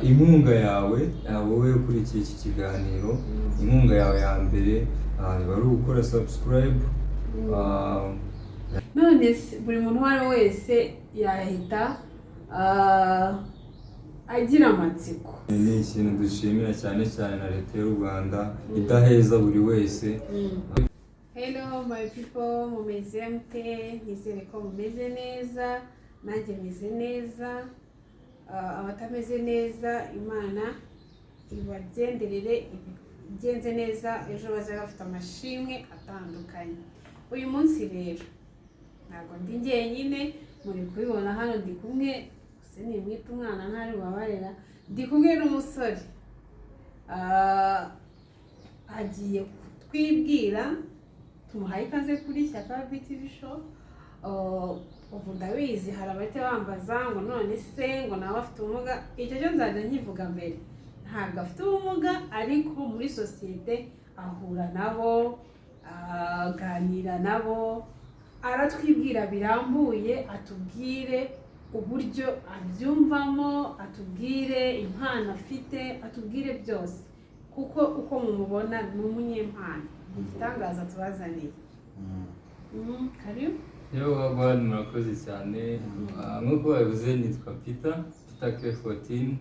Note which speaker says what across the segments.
Speaker 1: Inkunga yawe, wowe ukurikiye iki kiganiro, inkunga yawe ya mbere iba ari ugukora subscribe.
Speaker 2: None se buri muntu uwo ari we wese yahita agira amatsiko?
Speaker 1: Ni ikintu dushimira cyane cyane na Leta y'u Rwanda idaheza buri wese.
Speaker 2: Hello my people, mumeze mute? Nizere ko mumeze neza, nanjye meze neza. Abatameze neza, Imana ibagenderere, ibigenze neza, ejo bazabe bafite amashimwe atandukanye. Uyu munsi rero ntabwo ndi njyenyine, muri kubibona hano ndi kumwe, gusa nimwita umwana ntari bubabarira, ndi kumwe n'umusore. Agiye kutwibwira, tumuhaye ikaze kuri Shyaka BTV Show. Ubu ndabizi hari abahita bambaza ngo none se ngo nawe afite ubumuga? Icyo cyo nzajya nkivuga mbere, ntabwo afite ubumuga, ariko muri sosiyete ahura nabo, aganira nabo. Aratwibwira birambuye, atubwire uburyo abyumvamo, atubwire impano afite, atubwire byose, kuko uko mumubona ni umunyempano, ni igitangaza tubazaniye. Karibu.
Speaker 1: Yo wagwan, murakoze cyane. Nk'uko babivuze, nitwa Peter, Peter K14.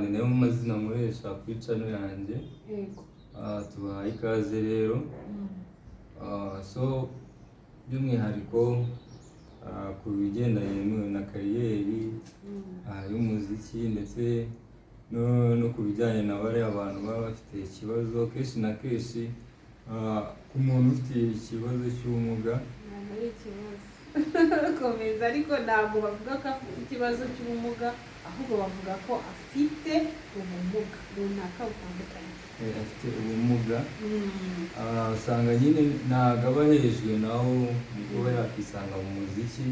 Speaker 1: Ni nayo mu mazina nkoresha kuri channel yanjye. Tubahaye ikaze rero. So by'umwihariko ku bigendanye na career y'umuziki ndetse no ku bijyanye na bariya abantu baba bafite ikibazo, kenshi na kenshi ku muntu ufite ikibazo cy'ubumuga.
Speaker 2: Ntabwo ari ikibazo, komeza, ariko ntabwo bavuga ko afite ikibazo cy'ubumuga, ahubwo bavuga ko afite ubumuga runaka butandukanye.
Speaker 1: Afite ubumuga. Usanga nyine ntabwo aba ahejwe nawo mu kuba yakisanga mu muziki,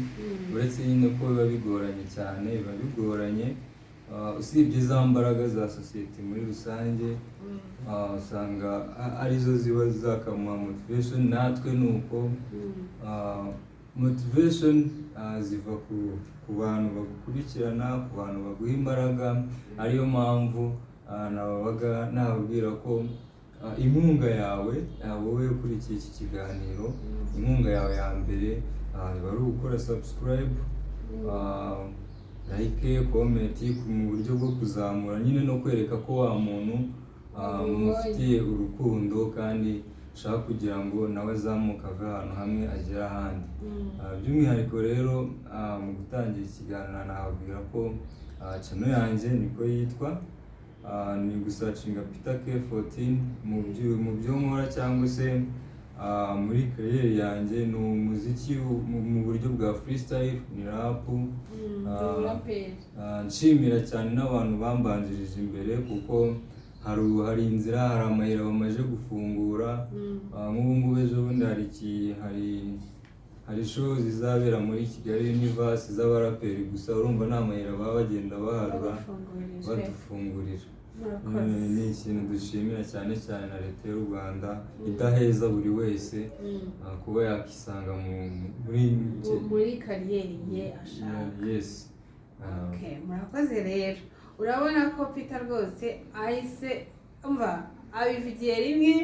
Speaker 1: uretse nyine ko biba bigoranye cyane, biba bigoranye. Usibye za mbaraga za sosiyete muri rusange, usanga arizo ziba zakamuha motivation, natwe ni uko. Motivation ziva ku bantu bagukurikirana, ku bantu baguha imbaraga, ariyo mpamvu nababaga nababwira ko inkunga yawe, wowe ukurikiye iki kiganiro, inkunga yawe ya mbere iba ari ugukora subscribe, like, comment, mu buryo bwo kuzamura nyine no kwereka ko wa muntu mufitiye urukundo kandi ushaka kugira ngo nawe azamuke ave ahantu hamwe agere ahandi. By'umwihariko rero, mu gutangira ikiganiro nababwira ko channel yanjye niko yitwa. Ni gusearchinga Peter K14. Mu byo nkora cyangwa se muri career yanjye ni umuziki mu buryo bwa freestyle, ni rap.
Speaker 2: Umuraperi.
Speaker 1: Nshimira cyane n'abantu bambanjirije imbere, kuko hari inzira, hari amayira bamaze gufungura. Nk'ubu ngubu ejo bundi hari show zizabera muri Kigali Universe z'abaraperi gusa. Urumva ni amayira baba bagenda baharura,
Speaker 2: Babafungurije.
Speaker 1: badufungurira.
Speaker 2: Murakoze.
Speaker 1: Ni ikintu dushimira cyane cyane na Leta y'u Rwanda idaheza buri wese kuba yakisanga muri
Speaker 2: Muri career ye ashaka.
Speaker 1: Yes.
Speaker 2: Okay, murakoze rero. Urabona ko Peter rwose ahise umva abivugiye rimwe,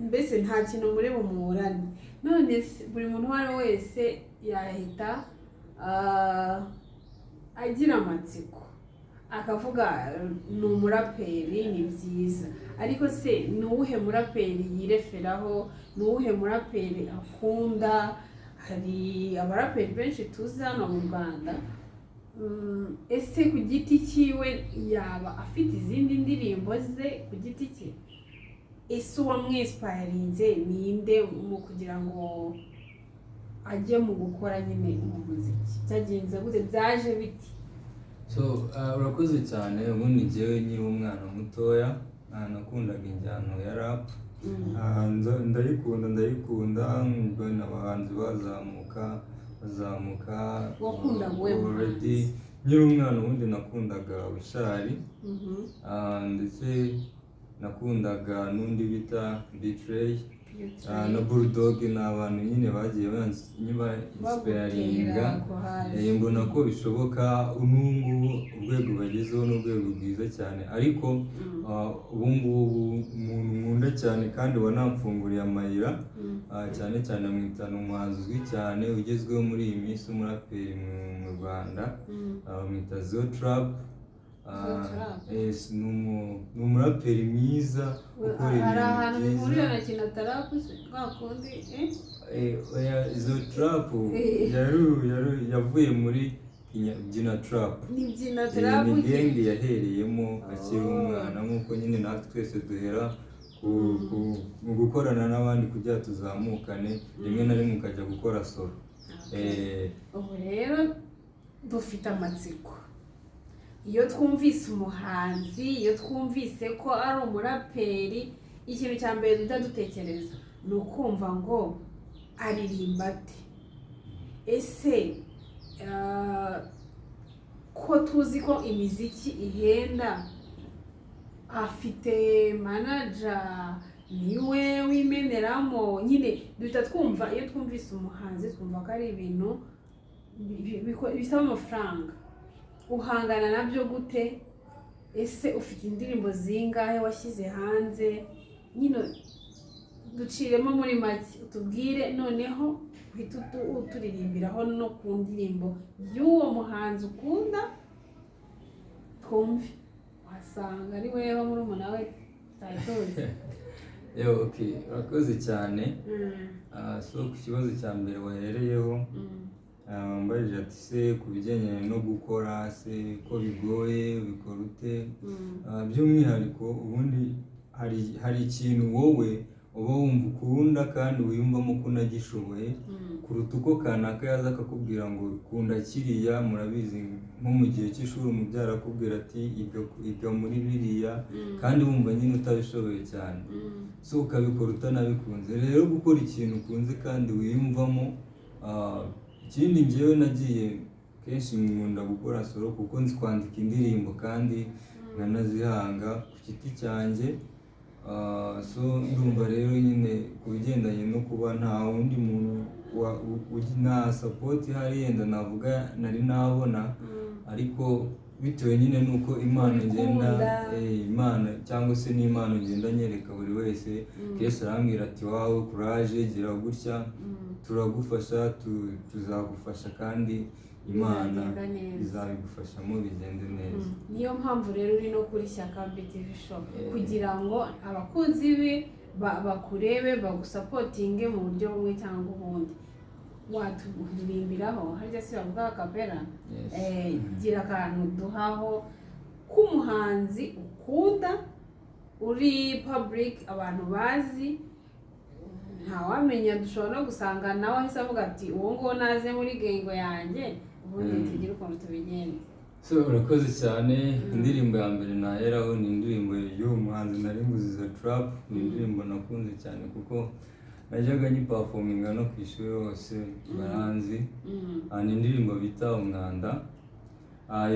Speaker 2: mbese nta kintu muri bumuburane. None se buri muntu uwo ari we wese yahita agira amatsiko akavuga ni umuraperi, ni byiza, ariko se ni uwuhe muraperi yireferaho? Ni uwuhe muraperi akunda? Hari abaraperi benshi tuzi hano mu Rwanda. Ese ku giti cyiwe yaba afite izindi ndirimbo ze ku giti cye? Ese uwamwinspirinze ninde mu kugira ngo ajye mu gukora nyine mu muziki? Byagenze gute? Byaje biti?
Speaker 1: So urakoze cyane. Ubundi njyewe nkiri umwana mutoya, nakundaga injyana ya rap. Ndayikunda, ndayikunda, mbona abahanzi bazamuka bazamuka.
Speaker 2: Wakundaga uwuhe
Speaker 1: Already
Speaker 2: muhanzi?
Speaker 1: nkiri umwana ubundi nakundaga Bushali, ndetse nakundaga n'undi bita B-Threy. Na Bulldog, ni abantu nyine bagiye ba inspiringa.
Speaker 2: Bagutera courage.
Speaker 1: Mbona ko bishoboka. N'ubu ngubu urwego bagezeho ni urwego rwiza cyane, ariko ubu ngubu umuntu nkunda cyane kandi wanamfunguriye amayira, cyane cyane amwita, ni umuhanzi uzwi cyane ugezweho muri iyi minsi, umuraperi mu Rwanda, bamwita Zeo Trap.
Speaker 2: Zeo Trap.
Speaker 1: Yes, ni umuraperi mwiza ukora
Speaker 2: Hari
Speaker 1: ibintu
Speaker 2: ahantu
Speaker 1: byiza.
Speaker 2: bihurira na Kinatarapu kwa kundi, eh?
Speaker 1: Oya, Zeo Trap yavuye muri Byina Trap.
Speaker 2: Ni Byina Trap.
Speaker 1: Ni gang yahereyemo akiri umwana, nk'uko nyine natwe twese duhera mu gukorana n'abandi kugira tuzamukane, rimwe na rimwe ukajya gukora solo.
Speaker 2: Ubu rero dufite amatsiko. Iyo twumvise umuhanzi, iyo twumvise ko ari umuraperi, ikintu cya mbere duhita dutekereza ni ukumva ngo aririmba ate? Ese ko tuzi ko imiziki ihenda, afite manager? Niwe wimeneramo? Nyine duhita twumva, iyo twumvise umuhanzi twumva ko ari ibintu bisaba amafaranga. Uhangana nabyo gute? Ese ufite indirimbo zingahe washyize hanze? Nyine duciremo muri make, utubwire, noneho uhite uturirimbiraho no ku ndirimbo y'uwo muhanzi ukunda, twumve. Wasanga ari wewe murumuna we tutari tuzi.
Speaker 1: Yo, okay, urakoze cyane. So ku kibazo cya mbere wahereyeho, wambajije ati: "Se ku bijyanye no gukora se ko bigoye, ubikora ute?" By'umwihariko ubundi hari ikintu wowe uba wumva ukunda kandi wiyumvamo ko unagishoboye kuruta uko kanaka yaza akakubwira ngo kunda kiriya. Murabizi, nko mu gihe cy'ishuri umubyara akubwira ati: "Iga, iga muri biriya," kandi wumva nyine utabishoboye cyane, so ukabikora utanabikunze. Rero gukora ikintu ukunze kandi wiyumvamo. Ikindi njyewe nagiye kenshi nkunda gukora solo kuko nzi kwandika indirimbo kandi nkanazihanga ku giti cyanjye. So ndumva rero nyine ku bigendanye no kuba nta wundi muntu nta support ihari yenda navuga nari nabona, ariko bitewe nyine n'uko impano ngenda
Speaker 2: Ubikunda.
Speaker 1: Impano cyangwa se n'impano ngenda nyereka buri wese, kenshi arambwira ati: "Wawe kuraje, gira gutya, turagufasha, tuzagufasha kandi Imana
Speaker 2: Bizagenda neza.
Speaker 1: izabigufashamo bigende neza."
Speaker 2: Niyo mpamvu rero uri no kuri Shyaka BTV Show, kugira ngo abakunzi be bakurebe, bagusupportinge mu buryo bumwe cyangwa ubundi. Waturirimbiraho harya si bavuga acapella?
Speaker 1: Yes.
Speaker 2: Gira akantu duhaho k'umuhanzi ukunda uri public, abantu bazi. Ntawamenya, dushobora no gusanga nawe ahise avuga ati: "Uwo nguwo naze muri gang yanjye," ubundi tugire ukuntu tubigenza.
Speaker 1: So urakoze cyane. Indirimbo ya mbere naheraho ni indirimbo y'uwo muhanzi nari mvuze, Zeo Trap. Ni indirimbo nakunze cyane kuko najyaga nyiperforminga no ku ishuri hose baranzi. Ni indirimbo bita "Umwanda".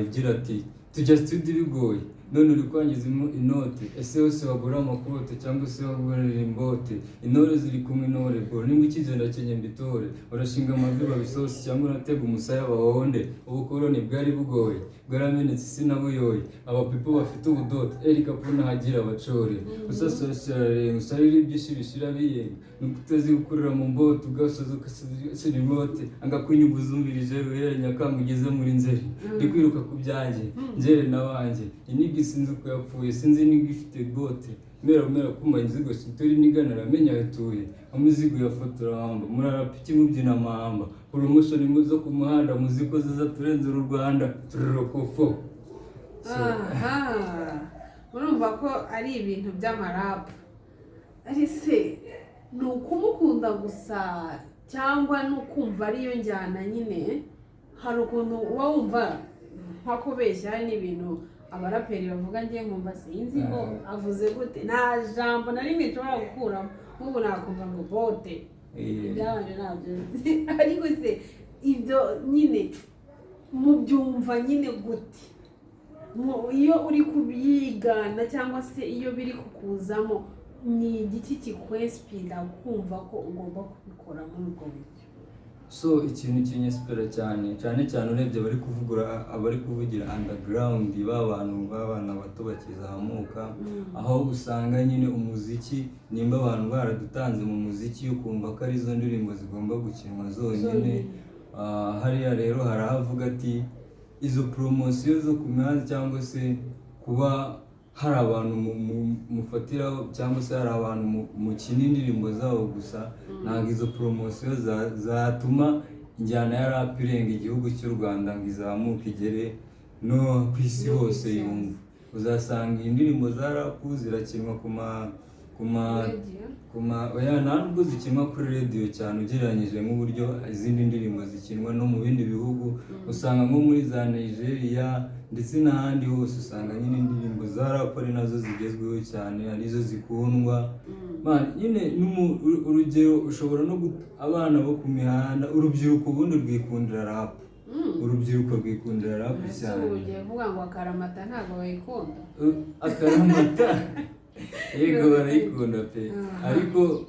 Speaker 1: Igira ati: "Tujya studio bigoye, none uri kwangiza inote. Ese hose wagura amakote cyangwa se wagurira imbote? Intore ziri kumwe, intore bro, nimba ukize ndakenye mbitore. Urashinga amavi babisosi cyangwa uratega umusaya bawonde? Ubukoroni bwari bugoye, bwaramenetse isi nabuyoye. Abapipo bafite ubudote, Erika Puna hagira abacore. Usasasirarenga usarira ibyinshi bishira biyenga, nuko utazi gukurira mu mbote, ugasoza ugasira imote. Angakunyumva uzumvirije ruhere Nyakanga ugeze muri Nzeri. Ndi kwiruka ku byanjye njere n'abanjye. Inigi sinzi uko yapfuye, sinzi niba ifite bote. Mera mera kuma inzigo situri nigana aramenya atuye amuzigo yafotora hamba. Murarapa iki mubyina amahamba? Promotion zo ku muhanda muziko ziza turenze uru Rwanda tururokofo." So,
Speaker 2: Aha, murumva ko ari ibintu by'amarapu. Ari se ni ukumukunda gusa cyangwa ni ukumva ariyo njyana nyine? Hari ukuntu uba wumva nko kubeshya, hari n'ibintu abaraperi bavuga ngiye nkumva sinzi ngo avuze gute, nta jambo na rimwe nshobora gukuramo. Nk'ubu nakumva ngo bote, ibyabanje ntabyo nzi. Ariko se ibyo nyine mubyumva nyine gute? Iyo uri kubyigana cyangwa se iyo biri kukuzamo? Ni igiki kikwinspira kumva ko ugomba kubikora muri ubwo buryo?
Speaker 1: So ikintu kinyinspira cyane cyane cyane, urebye abari kuvugira underground, ba bantu b'abana bato bakizamuka, aho usanga nyine umuziki, nimba abantu baradutanze mu muziki, ukumva ko arizo ndirimbo zigomba gukinwa zonyine.
Speaker 2: Zonyine.
Speaker 1: Ah, hariya rero hari aho avuga ati izo poromosiyo zo ku mihanda, cyangwa se kuba hari abantu mufatiraho, cyangwa se hari abantu mukina indirimbo zabo gusa, ntabwo izo poromosiyo zatuma injyana ya rap irenga igihugu cy'u Rwanda ngo izamuke igere no ku isi
Speaker 2: No ku
Speaker 1: hose.
Speaker 2: isi.
Speaker 1: Yumva uzasanga indirimbo za rap zirakinwa ku ma
Speaker 2: Radio.
Speaker 1: ku ma, oya, nta nubwo zikinwa kuri radiyo cyane ugereranyije nk'uburyo izindi ndirimbo zikinwa no mu bindi bihugu. Usanga nko muri za Nigeria ndetse n'ahandi hose, usanga nyine indirimbo za rap ari nazo zigezweho cyane, arizo zikundwa. Man, nyine urugero ushobora no abana bo ku mihanda, urubyiruko ubundi rwikundira rap. Urubyiruko rwikundira rap
Speaker 2: Ese
Speaker 1: cyane.
Speaker 2: ubu ugiye kuvuga ngo Akaramata ntabwo bayikunda?
Speaker 1: Akaramata yego, barayikunda pe. Ariko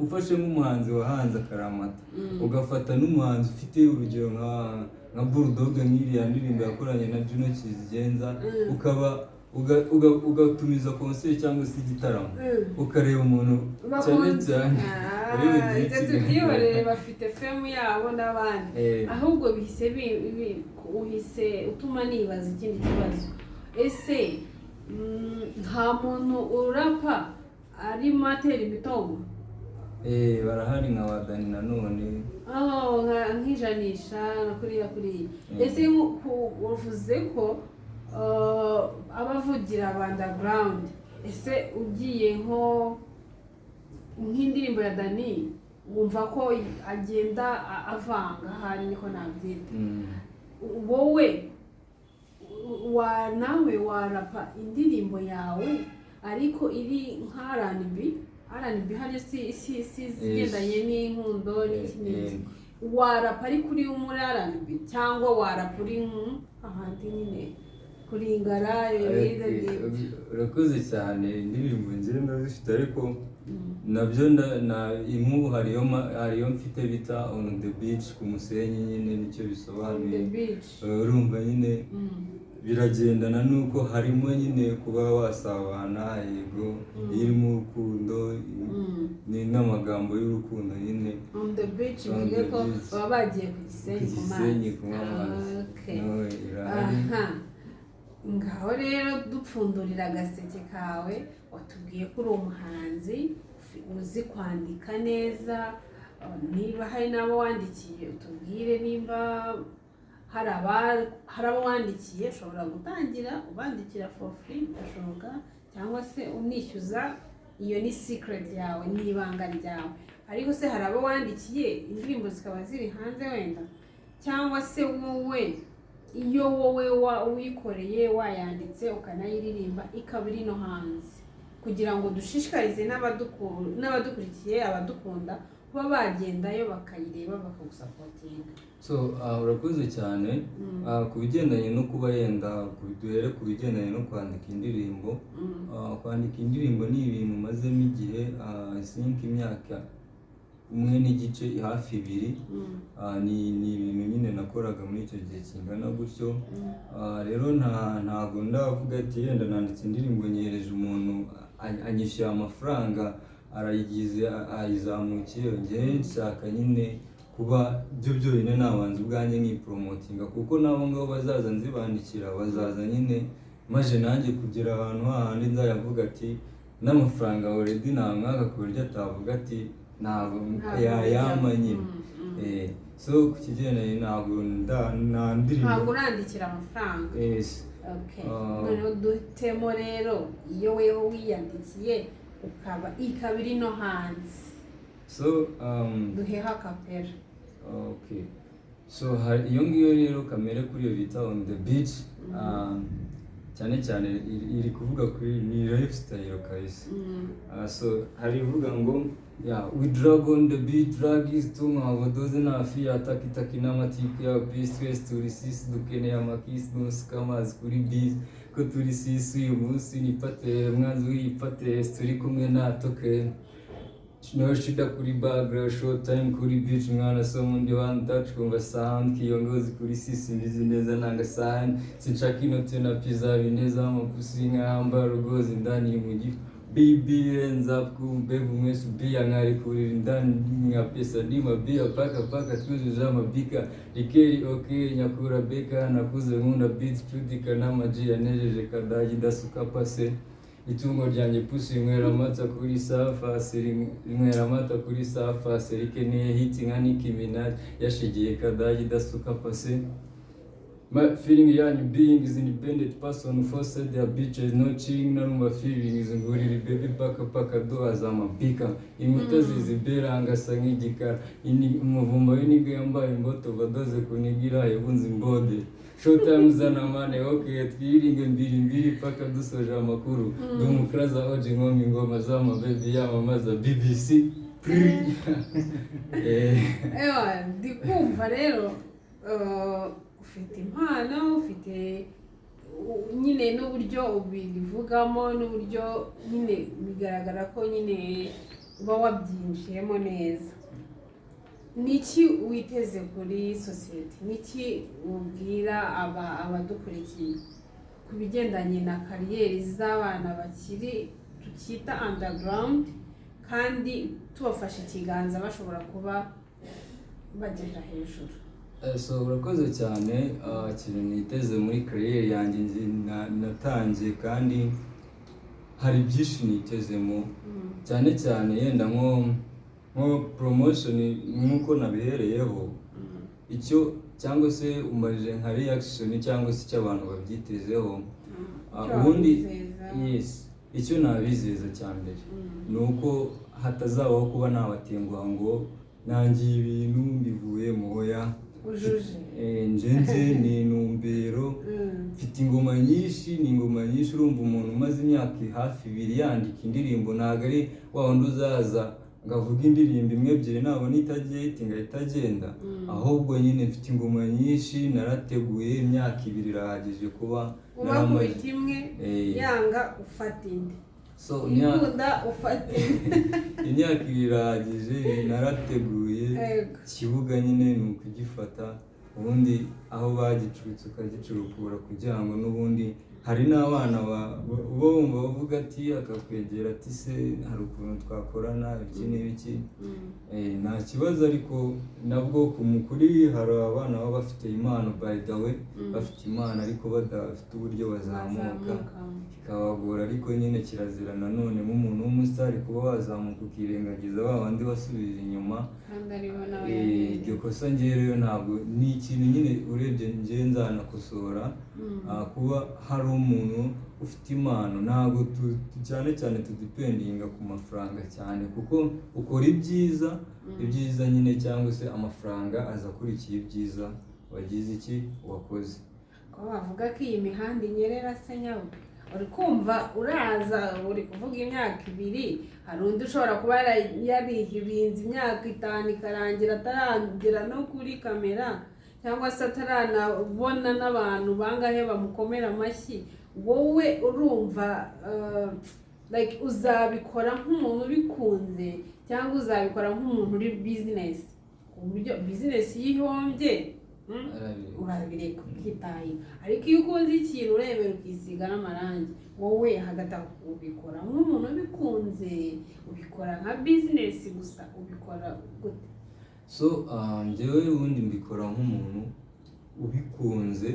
Speaker 1: ufashe nk'umuhanzi wahanze Akaramata, ugafata n'umuhanzi ufite urugero nka Bulldog, nk'iriya ndirimbo yakoranye na Juno Kizigenza, ukaba ugatumiza concert cyangwa se igitaramo, ukareba umuntu cyane
Speaker 2: Bakunze.
Speaker 1: cyane
Speaker 2: Ah,
Speaker 1: uri bugire
Speaker 2: ibyo
Speaker 1: ikiganiro.
Speaker 2: Tubyihorere, bafite fame yabo n'abandi. Ahubwo bihise uhise utuma nibaza ikindi kibazo: ese nta muntu urapa arimo atera imitongo?
Speaker 1: Barahari nka ba Dani Nanone.
Speaker 2: Oh, nk'ijanisha na kuriya kuriya. Ese uvuze ko abavugira ba underground, ese ugiye nk'indirimbo ya Dani, wumva ko agenda avanga, ahari niko nabyita. Wowe wa nawe warapa indirimbo yawe ariko iri nka R&B? R&B hariya si izigendanye n'inkundo n'iki n'iki. Warapa ariko uri muri R&B, cyangwa warapa uri ahandi nyine kuringara ibintu nk'ibyo?
Speaker 1: Urakoze cyane. Indirimbo njyewe ndazifite, ariko nabyo inkubu hariyo mfite bita "On the Beach", ku musenyi nyine nicyo
Speaker 2: On
Speaker 1: bisobanuye.
Speaker 2: the beach.
Speaker 1: Urumva nyine biragendana nuko harimo nyine kuba wasabana, yego, irimo urukundo, ni n'amagambo y'urukundo nyine.
Speaker 2: On the beach.
Speaker 1: On
Speaker 2: Bivuge
Speaker 1: the
Speaker 2: ko
Speaker 1: beach.
Speaker 2: baba bagiye ku Gisenyi
Speaker 1: Ku
Speaker 2: ku
Speaker 1: Gisenyi
Speaker 2: mazi.
Speaker 1: kunywa amazi.
Speaker 2: Okay.
Speaker 1: No, irahari.
Speaker 2: Aha ngaho rero dupfundurira agaseke kawe. Watubwiye ko uri umuhanzi uzi kwandika neza. Niba hari n'abo wandikiye utubwire, nimba hari abo wandikiye, ushobora gutangira ubandikira for free, birashoboka, cyangwa se unishyuza, iyo ni secret yawe, ni ibanga ryawe. Ariko se hari abo wandikiye indirimbo zikaba ziri hanze wenda, cyangwa se wowe iyo wowe wikoreye wayanditse ukanayiririmba ikaba iri no hanze, kugira ngo dushishikarize n'abadukurikiye, abadukunda, kuba bagendayo bakayireba, bakagusupportinga?
Speaker 1: So urakoze cyane. Ku bigendanye no kuba yenda duhere ku bigendanye no kwandika indirimbo. Kwandika indirimbo ni ibintu mazemo igihe, I think imyaka 1.5, hafi 2. Ni ibintu nyine nakoraga muri icyo gihe kingana gutyo. Rero ntago ndavuga ati yenda nanditse indirimbo nyereje umuntu anyishyuye amafaranga, arayigize, ayizamukiye. Njyewe nshaka nyine kuba byo byonyine nabanza ubwanjye nkipromotinga, kuko n'abo ngabo bazaza nzibandikira bazaza nyine maje nanjye kugera ahantu hahandi nzayavuga ati n'amafaranga already namwaka, ku buryo atavuga ati ntabwo
Speaker 2: Ntabwo
Speaker 1: yayama
Speaker 2: bijya.
Speaker 1: nyine. So ku kigendanye ntabwo nta ndirimbo
Speaker 2: Ntabwo urandikira amafaranga?
Speaker 1: Yes.
Speaker 2: Okay.
Speaker 1: Ah.
Speaker 2: Noneho duhitemo rero iyo weho wiyandikiye ikaba iri no hanze.
Speaker 1: So
Speaker 2: Duheho acapella.
Speaker 1: Okay, so hari iyo ngiyo rero kamere kuri iyo bita "On the Beach". Cyane cyane iri kuvuga kuri ni lifestyle kabisa. So hari ivuga ngo yeah, we drug on the beat, drug is too overdose na fear, taki taki n'amatiku ya peace, twese turi sisi, dukeneye amakisi, no scammers kuri biz. Ko turi sisi uyu munsi nipate mwanzi wiyipate, turi kumwe natoke. No shida kuri background, short time kuri beach, mwana so mundi one touch kumva sound kiyongozi kuri sisi mbizi neza nanga sign. Sinshaka inote na pizza bineza amapusi nkamba rugozi ndani mu gifu. BB ends up kumbevu mwese bia nkari kurira indani nka pesa ndima bia paka paka twujuje amabika rikeri okay nyakura beka nakuze nkunda beats cudika n'amaji yanejeje kadagi dasuka pase itungo ryanjye pusi rinywera amata kuri safasi, rinywera amata kuri safasi rikeneye hit nka Nicki Minaj yashigiye kadagi dasuka pase. My feeling yanyu being is independent person for their bitches no chilling narumva feeling is ngurira baby paka paka duhaza amapika inkuta zizibera ngasa nk'igikara. Umuvumba w'iniga yambaye imboto vadoze kunigira yabunze imbode showtime zana money okay twiringe mbiri mbiri paka dusoje amakuru dumukaraza oje nkomi ingoma z'ama baby yamamaza BBC.
Speaker 2: Ewa, ndi kumva rero ufite impano, ufite nyine n'uburyo ubivugamo n'uburyo nyine bigaragara ko nyine uba wabyinjiyemo neza. Niki witeze kuri sosiyete? Niki ubwira abadukurikiye ku bigendanye na career z'abana bakiri tukita underground, kandi tubafashe ikiganza bashobora kuba bagera hejuru?
Speaker 1: So urakoze cyane. Ikintu niteze muri career yanjye natangiye kandi hari byinshi nitezemo, cyane cyane yenda nko promotion nk'uko nabihereyeho icyo, cyangwa se umbajije nka reaction cyangwa se icyo abantu babyitezeho.
Speaker 2: Icyo
Speaker 1: Ubundi
Speaker 2: wabizeza.
Speaker 1: Yes, icyo nabizeza cya mbere ni uko hatazabaho kuba nabatenguha ngo nangiye ibintu mbivuyemo, oya.
Speaker 2: Ujuje.
Speaker 1: Njenze ni intumbero. Mfite ingoma nyinshi, ni ingoma nyinshi. Urumva umuntu umaze imyaka hafi 2 yandika indirimbo ntabwo ari wa wundi uzaza ngo avuge indirimbo imwe ebyiri nabona itagiye ngahita agenda. Ahubwo nyine mfite ingoma nyinshi narateguye, imyaka 2 irahagije kuba naramaze.
Speaker 2: Ubakubita imwe yanga ufata indi,
Speaker 1: So imyaka
Speaker 2: ikunda ufata indi.
Speaker 1: Imyaka 2 irahagije, narateguye. Ikibuga nyine ni ukugifata, ubundi aho bagicutse ukagicurukura kugira ngo n'ubundi hari n'abana bo bumva bavuga ati akakwegera ati se hari ukuntu twakorana iki n'ibiki. Nta kibazo, ariko nabwo ku mukuri hari abana baba bafite impano, by the way, bafite impano ariko badafite uburyo bazamuka, bikabagora. Ariko nyine kirazira nanone nk'umuntu w'umusitari kuba wazamuka ukirengagiza ba bandi wasubije inyuma.
Speaker 2: Kandi aribo nawe
Speaker 1: Iryo kosa njyewe rero ntabwo ni ikintu nyine urebye njyewe nzanakosora. Kuba hari umuntu ufite impano ntabwo cyane cyane tudependinga ku mafaranga cyane, kuko ukora ibyiza, ibyiza nyine cyangwa se amafaranga aza akurikiye ibyiza wagize iki wakoze.
Speaker 2: Ko bavuga ko iyi mihanda inyerera se nyawe, uri kumva uraza uri kuvuga imyaka 2, hari undi ushobora kuba yarihibinze imyaka 5 ikarangira ataragera no kuri kamera, cyangwa se ataranabona n'abantu bangahe bamukomera amashyi. Wowe urumva like uzabikora nk'umuntu ubikunze cyangwa uzabikora nk'umuntu uri business, ku buryo business iyo ihombye,
Speaker 1: Arabireka.
Speaker 2: Urabireka ukitahira. Ariko iyo ukunze ikintu uremera ukisiga n'amarangi. Wowe hagati aho ubikora nk'umuntu ubikunze, ubikora nka business gusa, ubikora gute?
Speaker 1: So njyewe ubundi mbikora nk'umuntu ubikunze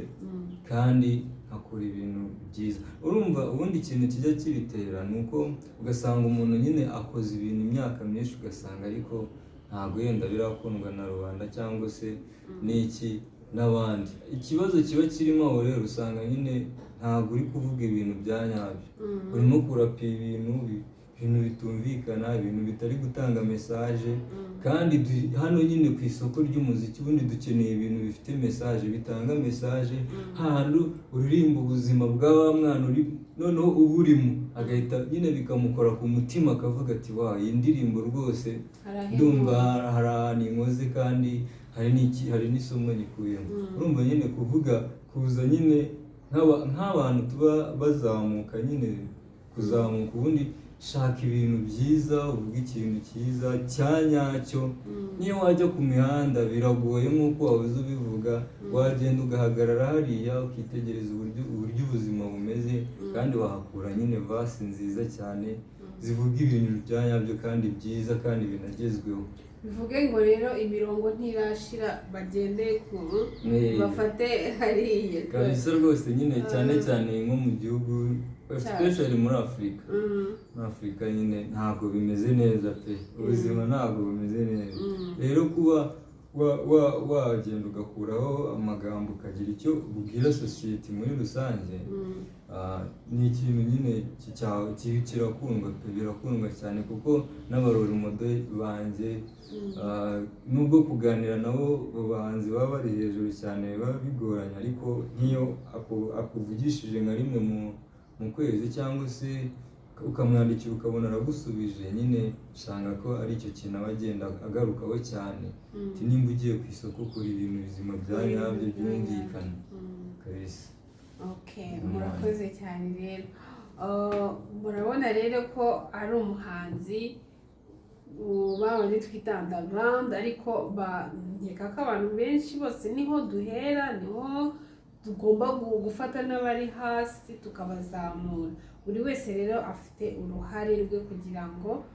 Speaker 1: kandi nkakora ibintu byiza. Urumva ubundi ikintu kijya kibitera ni uko ugasanga umuntu nyine akoze ibintu imyaka myinshi, ugasanga ariko ntabwo yenda birakundwa na rubanda cyangwa se n'iki n'abandi. Ikibazo kiba kirimo aho rero, usanga nyine ntabwo uri kuvuga ibintu bya nyabyo, urimo kurapa ibintu ibintu bitumvikana, ibintu bitari gutanga message. Kandi hano nyine ku isoko ry'umuziki ubundi dukeneye ibintu bifite message, bitanga message, hahandi uririmba ubuzima bwa wa mwana uri noneho uba urimo, agahita nyine bikamukora ku mutima, akavuga ati wa iyi ndirimbo rwose ndumva hari ahantu inkoze kandi hari n'iki, hari n'isomo gikuyemo. Urumva nyine kuvuga kuza nyine nk'abantu tuba bazamuka nyine, kuzamuka ubundi shaka ibintu byiza, uvuge ikintu cyiza cya nyacyo. Niyo wajya ku mihanda biragoye, nk'uko wahoze ubivuga, wagenda ugahagarara hariya ukitegereza uburyo ubuzima bumeze, kandi wahakura nyine verse nziza cyane zivuga ibintu bya nyabyo kandi byiza kandi binagezweho.
Speaker 2: Bivuge ngo rero imirongo ntirashira, bagende ku bafate hariya.
Speaker 1: Kabisa rwose nyine, cyane cyane nko mu gihugu, especially muri Afurika. Muri Afurika nyine ntabwo bimeze neza pe, ubuzima ntabwo bumeze neza. Rero kuba wagenda ugakuraho amagambo, ukagira icyo ubwira sosiyete muri rusange, ni ikintu nyine kirakundwa pe, birakundwa cyane, kuko n'aba role model banjye, nubwo kuganira nabo bahanzi baba bari hejuru cyane biba bigoranye, ariko nk'iyo akuvugishije nka rimwe mu kwezi cyangwa se ukamwandikira ukabona aragusubije nyine, usanga ko ari icyo kintu aba agenda agarukaho cyane. Ati nimba ugiye ku isoko, kora ibintu bizima bya nyabyo byumvikana kabisa.
Speaker 2: Okay, murakoze cyane rero. Murabona rero ko ari umuhanzi babandi twita underground, ariko nkeka ko abantu benshi bose niho duhera, niho tugomba gufata n'abari hasi tukabazamura. Buri wese rero afite uruhare rwe kugira ngo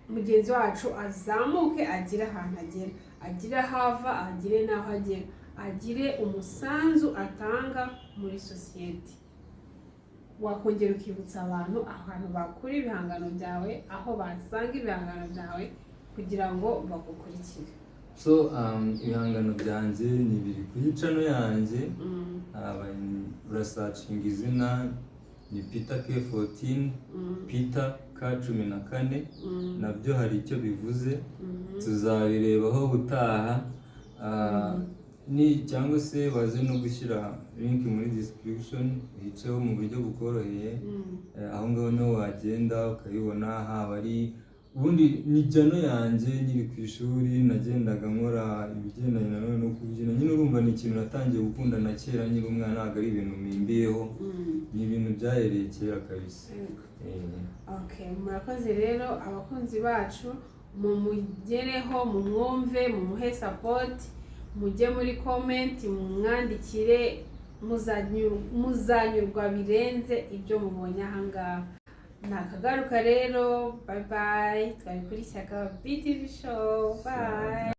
Speaker 2: mugenzi wacu azamuke, agire ahantu agera, agire aho ava, agire n'aho agera, agire umusanzu atanga muri sosiyete. Wakongera ukibutsa abantu ahantu bakura ibihangano byawe, aho basanga ibihangano byawe kugira ngo bagukurikire.
Speaker 1: So ibihangano byanjye ni biri kuri channel yanjye. Urasearchinga izina ni Peter K14, Peter K14. Nabyo hari icyo bivuze, tuzabirebaho ubutaha. Ni cyangwa se baze no gushyira link muri description, uyiceho mu buryo bukoroheye. Aho ngaho niho wagenda ukabibona. Haba ari ubundi ni channel yanjye, nkiri ku ishuri nagendaga nkora ibigendanye na none no kubyina nyine. Urumva ni ikintu natangiye gukunda na kera nkiri umwana, ntabwo ari ibintu mpimbiyeho, ni ibintu byahereye kera kabisa.
Speaker 2: Okay, murakoze rero abakunzi bacu, mumugereho, mumwumve, mumuhe support, mujye muri comment mumwandikire, muzanyurwa birenze ibyo mubonye ahangaha. Ni akagaruka rero, bye bye. Twari kuri Shyaka BTV Show, bye.